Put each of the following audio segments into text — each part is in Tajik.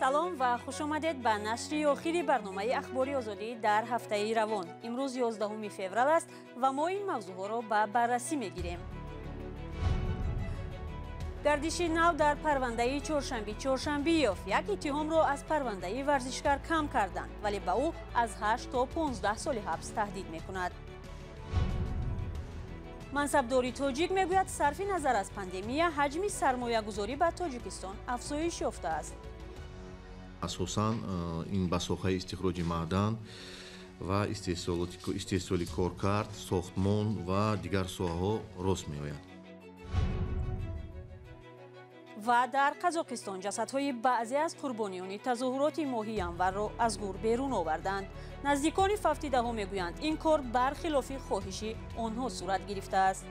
Салом ва хуш омадед ба нашри охири барномаи Ахбори Озодӣ дар ҳафтаи равон. Имрӯз 11 феврал аст ва мо ин мавзӯъҳоро ба баррасӣ мегирем. Гардиши нав дар парвандаи Чоршанби Чоршанбиев як иттиҳомро аз парвандаи варзишгар кам карданд, вале ба ӯ аз 8 то 15 соли ҳабс таҳдид мекунад. Мансабдори тоҷик мегӯяд, сарфи назар аз пандемия ҳаҷми сармоягузорӣ ба Тоҷикистон афзоиш ёфтааст. Асосан ин ба соҳаи истихроҷи маъдан ва истеҳсоли коркард, сохтмон ва дигар соҳаҳо рост меояд. Ва дар Қазоқистон ҷасадҳои баъзе аз қурбониёни тазоҳуроти моҳи январро аз гур берун оварданд. Наздикони фавтидаҳо мегӯянд, ин кор бархилофи хоҳиши онҳо сурат гирифтааст.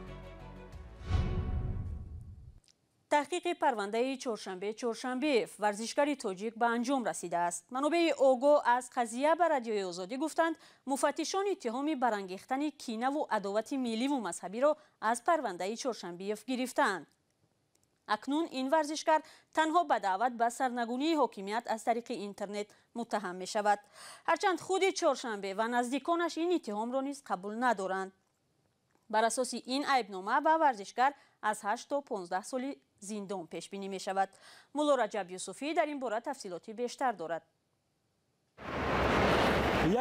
Таҳқиқи парвандаи Чоршанбе Чоршанбиев, варзишгари тоҷик, ба анҷом расидааст. Манобеи огоҳ аз қазия ба Радиои Озодӣ гуфтанд, муфаттишон иттиҳоми барангехтани кинаву адовати милливу мазҳабиро аз парвандаи Чоршанбиев гирифтаанд. Акнун ин варзишгар танҳо ба даъват ба сарнагунии ҳокимият аз тариқи интернет муттаҳам мешавад. Ҳарчанд худи Чоршанбе ва наздиконаш ин иттиҳомро низ қабул надоранд. Бар асоси ин айбнома ба варзишгар аз 8 то 15 соли зиндон пешбинӣ мешавад. Мулло Раҷаб Юсуфӣ дар ин бора тафсилоти бештар дорад.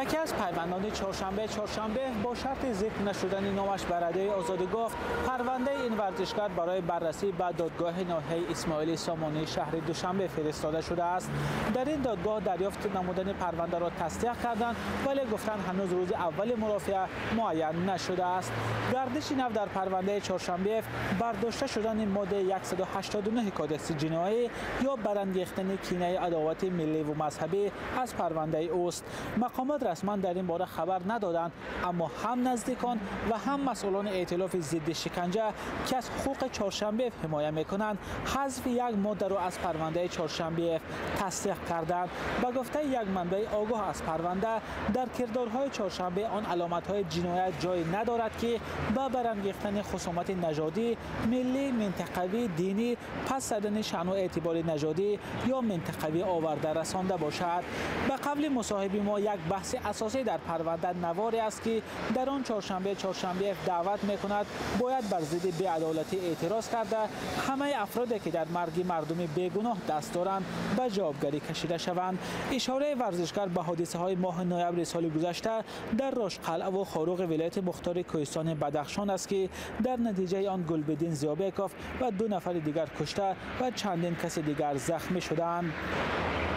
Яке аз пайвандони Чоршанбе Чоршанбе бо шарти зикр нашудани номаш ба Радиои Озодӣ гуфт, парвандаи ин варзишгар барои баррасӣ ба додгоҳи ноҳияи Исмоили Сомонии шаҳри Душанбе фиристода шудааст. Дар ин додгоҳ дарёфт намудани парвандаро тасдиқ карданд, вале гуфтанд, ҳанӯз рӯзи аввали мурофиа муайян нашудааст. Гардиши нав дар парвандаи Чоршанбеев бардошта шудани моддаи 189 кодекси ҷиноӣ ё барангехтани кинаи адовати милливу мазҳабӣ аз парвандаи ӯст. Мақомот расман дар ин бора хабар надоданд, аммо ҳам наздикон ва ҳам масъулони эътилофи зидди шиканҷа, ки аз ҳуқуқи Чоршанбеев ҳимоя мекунанд, ҳазфи як моддаро аз парвандаи Чоршанбеев тасдиқ карданд. Ба гуфтаи як манбаи огоҳ аз парванда, дар кирдорҳои Чоршанбе он аломатҳои ҷиноят ҷой надорад, ки ба барангехтани хусумати нажодӣ, миллӣ, минтақавӣ, динӣ, пас задани шаъну эътибори нажодӣ ё минтақавӣ оварда расонда бошад. Ба қавли мусоҳиби мо, як баҳси асосӣ дар парванда наворе аст, ки дар он Чоршанбе Чоршанбеев даъват мекунад, бояд бар зидди беадолатӣ эътироз карда, ҳамаи афроде ки дар марги мардуми бегуноҳ даст доранд, ба ҷавобгарӣ кашида шаванд. Ишораи варзишгар ба ҳодисаҳои моҳи ноябри соли гузашта дар Рошқалъаву Хоруғи вилояти мухтори Кӯҳистони Бадахшон аст, ки дар натиҷаи он Гулбиддин Зиёбеков ва ду нафари дигар кушта ва чандин каси дигар захмӣ шуданд.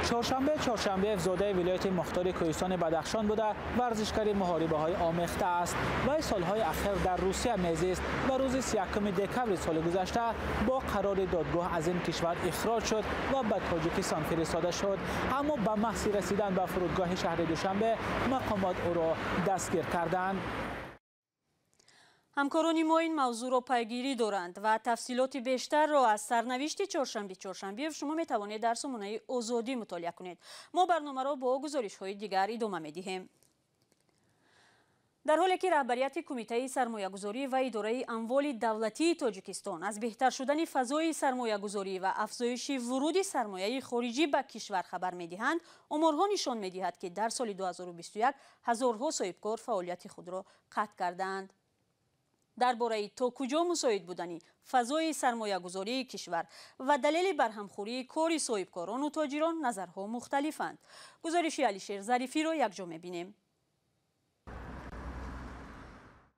Чоршанбе Чоршанбеев зодаи вилояти мухтори Кӯҳистони Бадахшон буда, варзишгари муҳорибаҳои омехта аст. Вай солҳои ахир дар Русия мезист ва рӯзи 31 декабри соли гузашта бо қарори додгоҳ аз ин кишвар ихроҷ шуд ва ба Тоҷикистон фиристода шуд. Аммо ба маҳзи расидан ба фурудгоҳи шаҳри Душанбе мақомот ӯро дастгир карданд. Ҳамкорони мо ин мавзӯъро пайгирӣ доранд ва тафсилоти бештарро аз сарнавишти Чоршанбе Чоршанбиев шумо метавонед дар сомонаи Озодӣ мутолиа кунед. Мо барномаро бо гузоришҳои дигар идома медиҳем. Дар ҳоле ки раҳбарияти Кумитаи сармоягузорӣ ва идораи амволи давлатии Тоҷикистон аз беҳтар шудани фазои сармоягузорӣ ва афзоиши вуруди сармояи хориҷӣ ба кишвар хабар медиҳанд, оморҳо нишон медиҳад, ки дар соли 2021 ҳазорҳо соҳибкор фаъолияти худро қатъ кардаанд. Дар бораи то куҷо мусоид будани фазои сармоягузории кишвар ва далели барҳамхӯрии кори соҳибкорону тоҷирон назарҳо мухталифанд. Гузориши Алишер Зарифиро якҷо мебинем.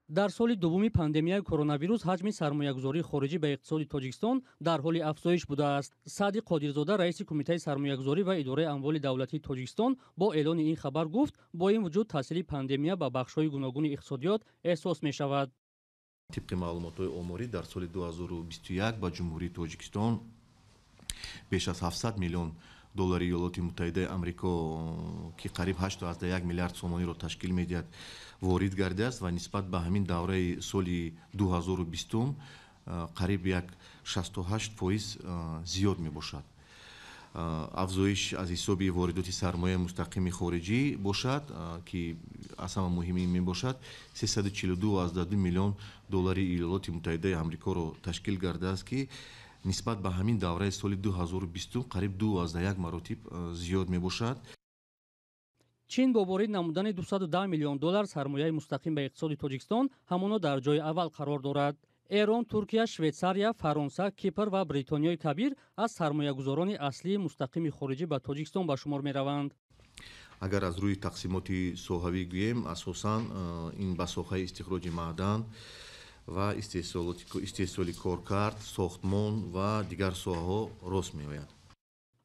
Дар соли дуввуми пандемияи коронавирус ҳаҷми сармоягузории хориҷӣ ба иқтисоди Тоҷикистон дар ҳоли афзоиш будааст. Саъди Қодирзода, раиси Кумитаи сармоягузорӣ ва идораи амволи давлатии Тоҷикистон, бо эълони ин хабар гуфт, бо ин вуҷуд таъсири пандемия ба бахшҳои гуногуни иқтисодиёт эҳсос мешавад. Тибқи маълумотҳои оморӣ, дар соли 2021 ба Ҷумҳурии Тоҷикистон беш аз 700 миллион доллари Иёлоти Муттаҳидаи Амрико, ки қариб 8,1 миллиард сомониро ташкил медиҳад, ворид гардидааст ва нисбат ба ҳамин давраи соли 2020 қариб як 68% зиёд мебошад. Афзоиш аз ҳисоби воридоти сармояи мустақими хориҷӣ бошад, ки аз ҳама муҳими мебошад, 342,2 миллион доллари Иёлоти Муттаҳидаи Амрикоро ташкил кардааст, ки Нисбат ба ҳамин давраи соли 2020 қариб 2,1 маротиб зиёд мебошад. Чин бо ворид намудани 210 миллион доллар сармояи мустақим ба иқтисоди Тоҷикистон ҳамоно дар ҷои аввал қарор дорад. Эрон, Туркия, Швейтсария, Фаронса, Кипр ва Бритониёи Кабир аз сармоягузорони аслии мустақими хориҷӣ ба Тоҷикистон ба шумор мераванд. Агар аз рӯи тақсимоти соҳавӣ гӯем, асосан ин ба соҳаи истихроҷи маъдан ва истеҳсоли коркард, сохтмон ва дигар соҳаҳо рост меояд.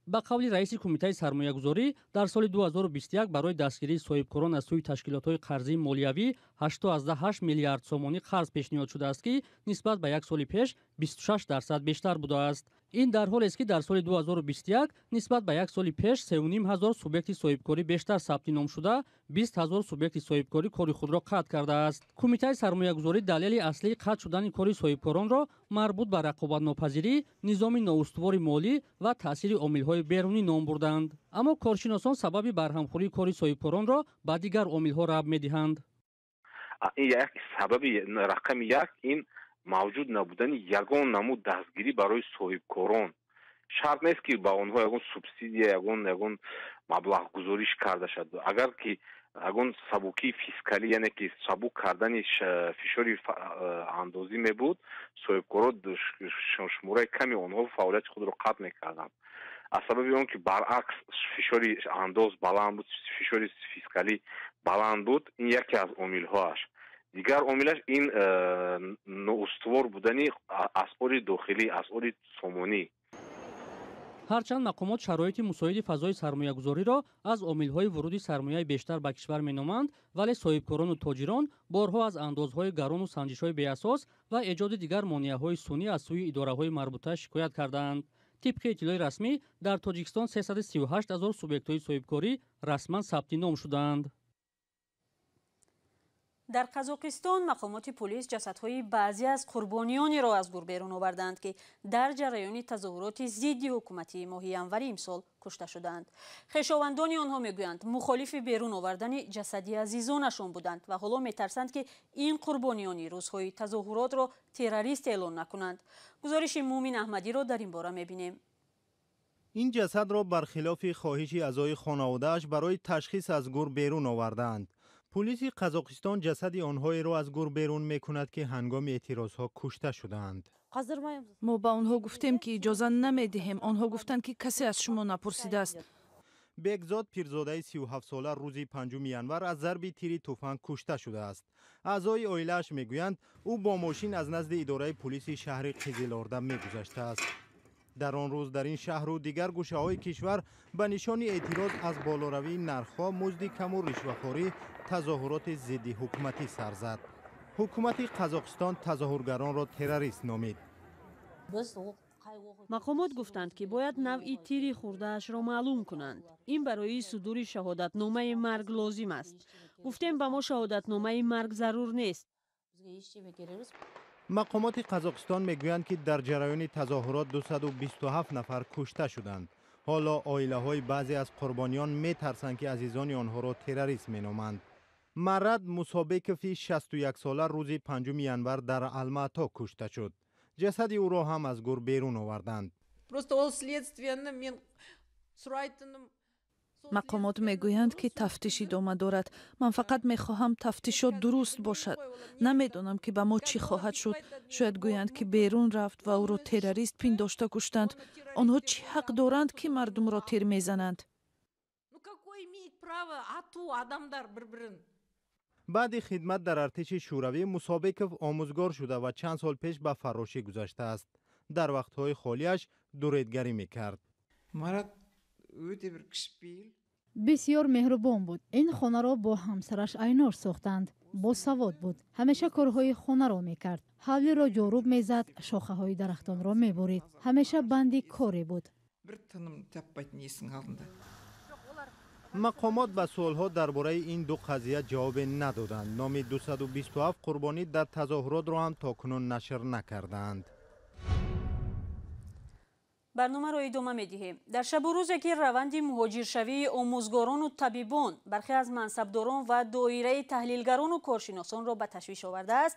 Ба қавли раиси кумитаи сармоягузорӣ, дар соли 2021 барои дастгирии соҳибкорон аз сӯи ташкилотҳои қарзии молиявӣ 8,8 миллиард сомонӣ қарз пешниҳод шудааст, ки нисбат ба як соли пеш 26% бештар будааст. Ин дар ҳолест, ки дар соли 2021 нисбат ба як соли пеш 3,5 ҳазор субъекти соҳибкорӣ бештар сабти ном шуда, 20 ҳазор субъекти соҳибкорӣ кори худро қатъ кардааст. Кумитаи сармоягузорӣ далели аслии қатъ шудани кори соҳибкоронро марбут ба рақобатнопазирӣ, низоми ноустувори молӣ ва таъсири омилҳои берунӣ ном бурданд. Аммо коршиносон сабаби барҳамхӯрии кори соҳибкоронро ба дигар омилҳо рабт медиҳанд. Ин як сабаби рақами як ин мавҷуд набудани ягон намуд дастгирӣ барои соҳибкорон. Шарт нест, ки ба онҳо ягон субсидия, ягон маблағгузориш карда шавад. Агар ки ягон сабукии фискалӣ, яъне ки сабук кардани фишори андозӣ мебуд, соҳибкорон шумораи ками онҳо фаъолияти худро қатъ мекарданд. Аз сабаби он ки баръакс фишори андоз баланд буд, фишори фискалӣ баланд буд, ин яке аз омилҳоаш. Дигар омилаш ин ноустувор будани асъори дохилӣ, асъори сомонӣ. Ҳарчанд мақомот шароити мусоиди фазои сармоягузориро аз омилҳои вуруди сармояи бештар ба кишвар меноманд, вале соҳибкорону тоҷирон борҳо аз андозҳои гарону санҷишҳои беасос ва эҷоди дигар монеаҳои сунъӣ аз сӯи идораҳои марбута шикоят кардаанд. Тибқи иттилои расмӣ, дар Тоҷикистон 338 ҳазор субъектҳои соҳибкорӣ расман сабти ном шудаанд. Дар Қазоқистон мақомоти полис ҷасадҳои баъзе аз қурбониёнеро аз гур берун оварданд, ки дар ҷараёни тазоҳуроти зидди ҳукуматии моҳи январи имсол кушта шудаанд. Хешовандони онҳо мегӯянд, мухолифи берун овардани ҷасади азизонашон буданд ва ҳоло метарсанд, ки ин қурбониёни рӯзҳои тазоҳуротро террорист эълон накунанд. Гузориши Мумин Аҳмадиро дар ин бора мебинем. Ин ҷасадро бархилофи хоҳиши аъзои хонаводааш барои ташхис аз гур берун овардаанд. Пулиси Қазоқистон ҷасади онҳоеро аз гур берун мекунад, ки ҳангоми эътирозҳо кушта шудаанд. Мо ба онҳо гуфтем, ки иҷоза намедиҳем. Онҳо гуфтанд, ки касе аз шумо напурсидааст. Бекзод Пирзодаи 37сола рӯзи 5 январ аз зарби тири тӯфанг кушта шудааст. Аъзои оилааш мегӯянд, ӯ бо мошин аз назди идораи пулиси шаҳри Қизилорда мегузаштааст. Дар он рӯз дар ин шаҳру дигар гӯшаҳои кишвар ба нишони эътироз аз болоравии нархҳо, музди каму ришвахорӣ тазоҳуроти зидди ҳукуматӣ сар зад. Ҳукумати Қазоқистон тазоҳургаронро террорист номид. Мақомот гуфтанд, ки бояд навъи тири хурдаашро маълум кунанд. Ин барои судури шаҳодатномаи марг лозим аст. Гуфтем, ба мо шаҳодатномаи марг зарур нест. Мақомоти Қазоқистон мегӯянд, ки дар ҷараёни тазоҳурот 227 нафар кушта шуданд. Ҳоло оилаҳои баъзе аз қурбониён метарсанд, ки азизони онҳоро террорист меноманд. Марат Мусобекови 61сола рӯзи 5 январ дар Алмато кушта шуд. Ҷасади ӯро ҳам аз гур берун оварданд. Просто ол следствияны мен сұрайтыным. Мақомот мегӯянд, ки тафтиш идома дорад. Ман фақат мехоҳам тафтишот дуруст бошад. Намедонам, ки ба мо чӣ хоҳад шуд. Шояд гӯянд, ки берун рафт ва ӯро террорист пиндошта куштанд. Онҳо чӣ ҳақ доранд, ки мардумро тир мезананд? Ну какое имеет право ату адамдар бір бірін? Баъди хидмат дар артиши Шӯравӣ Мусобеков омӯзгор шуда ва чанд сол пеш ба фаррошӣ гузаштааст. Дар вақтҳои холиаш дуредгарӣ мекард. Марат өте бір кішіпейіл. Бисёр меҳрубон буд. Ин хонаро бо ҳамсараш Айнор сохтанд. Босавод буд, ҳамеша корҳои хонаро мекард, ҳавлиро ҷоруб мезад, шохаҳои дарахтонро мебурид. Ҳамеша банди коре буд. Бір тыным таппайтын есіктің алдында. Мақомот ба суолҳо дар бораи ин ду қазия ҷавобе надоданд. Номи 227 қурбонӣ дар тазоҳуротро ҳам то кунун нашр накардаанд. Барномаро идома медиҳем. Дар шабу рӯзе ки раванди муҳоҷиршавии омӯзгорону табибон бархе аз мансабдорон ва доираи таҳлилгарону коршиносонро ба ташвиш овардааст,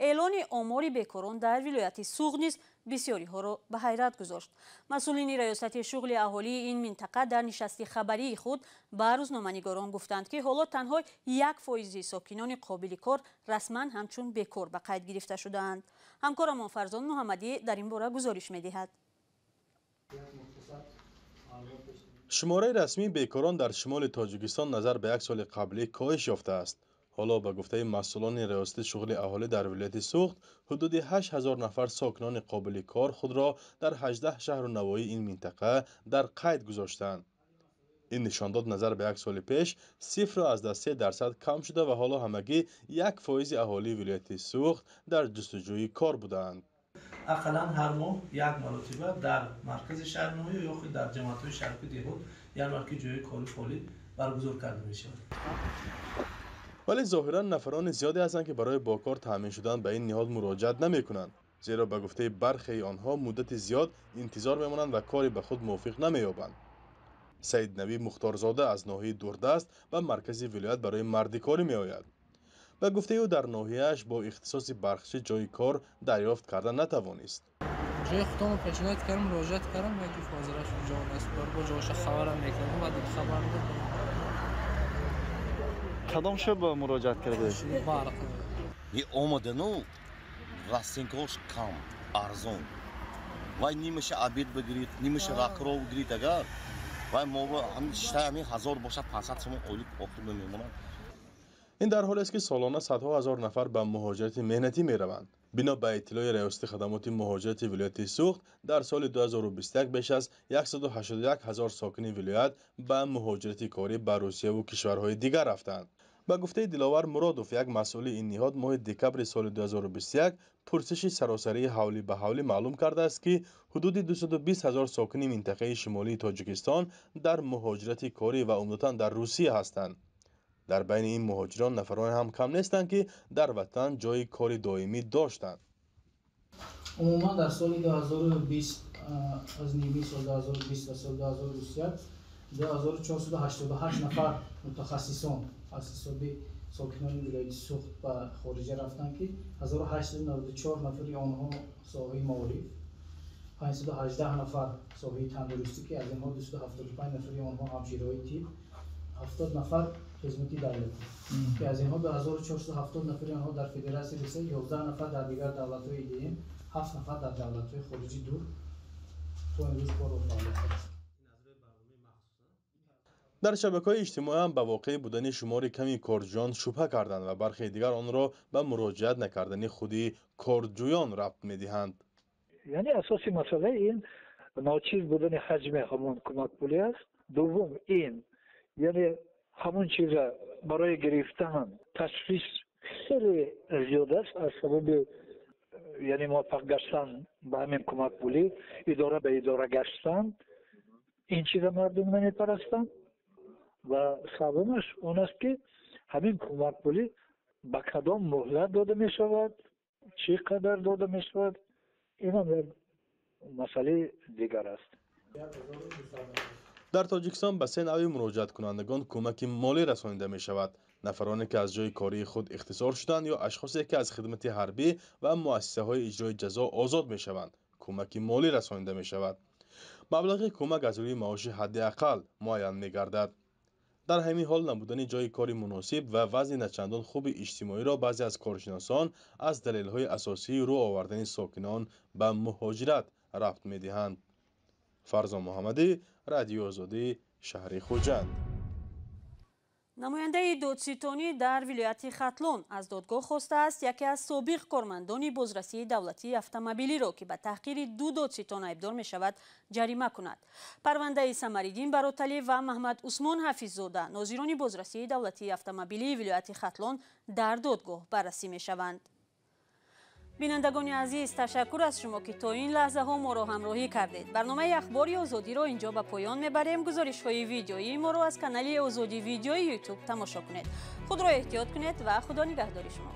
эълони омори бекорон дар вилояти Суғд низ бисёриҳоро ба ҳайрат гузошт. Масъулини раёсати шуғли аҳолии ин минтақа дар нишасти хабарии худ ба рӯзноманигорон гуфтанд, ки ҳоло танҳо 1% сокинони қобили кор расман ҳамчун бекор ба қайд гирифта шудаанд. Ҳамкорамон Фарзон Муҳаммадӣ дар ин бора гузориш медиҳад. Шумораи расмии бекорон дар шимоли Тоҷикистон назар ба як соли қаблӣ коҳиш ёфтааст. Ҳоло ба гуфтаи масъулони раёсати шуғли аҳолӣ дар вилояти Суғд, ҳудуди 8000 нафар сокинони қобили кор худро дар 18 шаҳру навоҳии ин минтақа дар қайд гузоштаанд. Ин нишондод назар ба як соли пеш 0,3% кам шуда ва ҳоло ҳамагӣ 1% аҳолии вилояти Суғд дар ҷустуҷӯи кор будаанд. Ақаллан ҳар моҳ як маротиба дар маркази шаҳр ноҳия ё худ дар ҷамоатҳои шаҳру деҳот ярмарки ҷойи кори фоли баргузор карда мешавад. Вале зоҳиран нафарони зиёде ҳастанд, ки барои бо кор таъмин шудан ба ин ниҳод муроҷиат намекунанд, зеро ба гуфтаи бархеи онҳо муддати зиёд интизор мемонанд ва кори ба худ мувофиқ намеёбанд. Саиднабӣ Мухторзода аз ноҳияи дурдаст ба маркази вилоят барои мардикорӣ меояд. Ба гуфтаи ӯ, дар ноҳияаш бо ихтисоси барқчӣ ҷойи кор дарёфт карда натавонист. Ҷои худамро пешниҳод кардам, муроҷиат кардам, як гуфт ҳозираш ҷо нест, бо ҷоша хабарам мекардам, баъд хабар дод. Кадом шӯъба муроҷиат кардед? Барқ. Омадану расценка ш кам, арзон. Вай нимаша обед бигирид, нимаша ракро бигирид, агар вай мо ҳамин 1000 бошад, 500 сомон ойлик охир мемонад. Ин дар ҳолест, ки солона садҳо ҳазор нафар ба муҳоҷирати меҳнатӣ мераванд. Бино ба иттилои раёсати хадамоти муҳоҷирати вилояти Суғд, дар соли 2021 беш аз 181 ҳазор сокини вилоят ба муҳоҷирати корӣ ба Русияву кишварҳои дигар рафтанд. Ба гуфтаи Диловар Муродов, як масъули ин ниҳод, моҳи декабри соли 2021 пурсиши саросарии ҳавлӣ ба ҳавлӣ маълум кардааст, ки ҳудуди 220 ҳазор сокини минтақаи шимолии Тоҷикистон дар муҳоҷирати корӣ ва умдатан дар Русия ҳастанд. Дар байни ин муҳоҷирон нафароне ҳам кам нестанд, ки дар ватан ҷойи кори доимӣ доштанд. Умуман дар соли 2020, аз нимаи соли 2020 ва соли 2021, 2488 нафар мутахассисон аз ҳисоби сокинони вилояти Суғд ба хориҷа рафтанд, ки 1894 нафари онҳо соҳаи маориф, 518 нафар соҳаи тандурустӣ, ки аз инҳо 275 нафари онҳо ҳамшираҳои тиб, 70 нафар хизмати давлатӣ, ки аз инҳо 2470 нафари онҳо дар Федератсияи Русия, 11 нафар дар дигар давлатҳои ИДМ, 7 нафар дар давлатҳои хориҷи дур то имрӯз корро фаъолият аст. Дар шабакаҳои иҷтимоӣ ҳам ба воқеӣ будани шумори ками корҷӯён шубҳа карданд ва бархе дигар онро ба муроҷиат накардани худи корҷӯён рабт медиҳанд. Яъне асоси масъала ин ночиз будани ҳаҷми ҳамон кӯмакпулӣ аст. Дуввум ин, яъне ҳамон чиза барои гирифтан ташвиш хеле зиёд аст, аз сабаби яъне муваффақ гаштан ба ҳамин кӯмакпулӣ, идора ба идора гаштан, ин чиза мардум намепарастанд. Ва саввумаш он аст, ки ҳамин кӯмакпулӣ ба кадом муҳлат дода мешавад, чӣ қадар дода мешавад, инам як масъалаи дигар аст. Дар Тоҷикистон ба се навъи муроҷиаткунандагон кӯмаки молӣ расонида мешавад: нафароне, ки аз ҷойи кории худ ихтисор шуданд ё ашхосе, ки аз хидмати ҳарбӣ ва муассисаҳои иҷрои ҷазо озод мешаванд, кӯмаки молӣ расонида мешавад. Маблағи кӯмак аз рӯи маоши ҳадди ақал муайян мегардад. Дар ҳамин ҳол набудани ҷойи кори муносиб ва вазъи начандон хуби иҷтимоиро баъзе аз коршиносон аз далелҳои асосии рӯ овардани сокинон ба муҳоҷират рабт медиҳанд. Фарзон Муҳаммадӣ, Радиои Озодӣ, шаҳри Хуҷанд. Намояндаи додситонӣ дар вилояти Хатлон аз додгоҳ хостааст яке аз собиқ кормандони бозрасии давлатии автомобилиро, ки ба таҳқири ду додситон айбдор мешавад, ҷарима кунад. Парвандаи Самариддин Бароталӣ ва Маҳмад Усмон Ҳафиззода, нозирони бозрасии давлатии автомобилии вилояти Хатлон, дар додгоҳ баррасӣ мешаванд. Бинандагони азиз, ташаккур аз шумо, ки то ин лаҳзаҳо моро ҳамроҳӣ кардед. Барномаи Ахбори Озодиро инҷо ба поён мебарем. Гузоришҳои видеоии моро аз канали Озодӣ видеои Ютуб тамошо кунед. Худро эҳтиёт кунед ва Худо нигаҳдори шумо.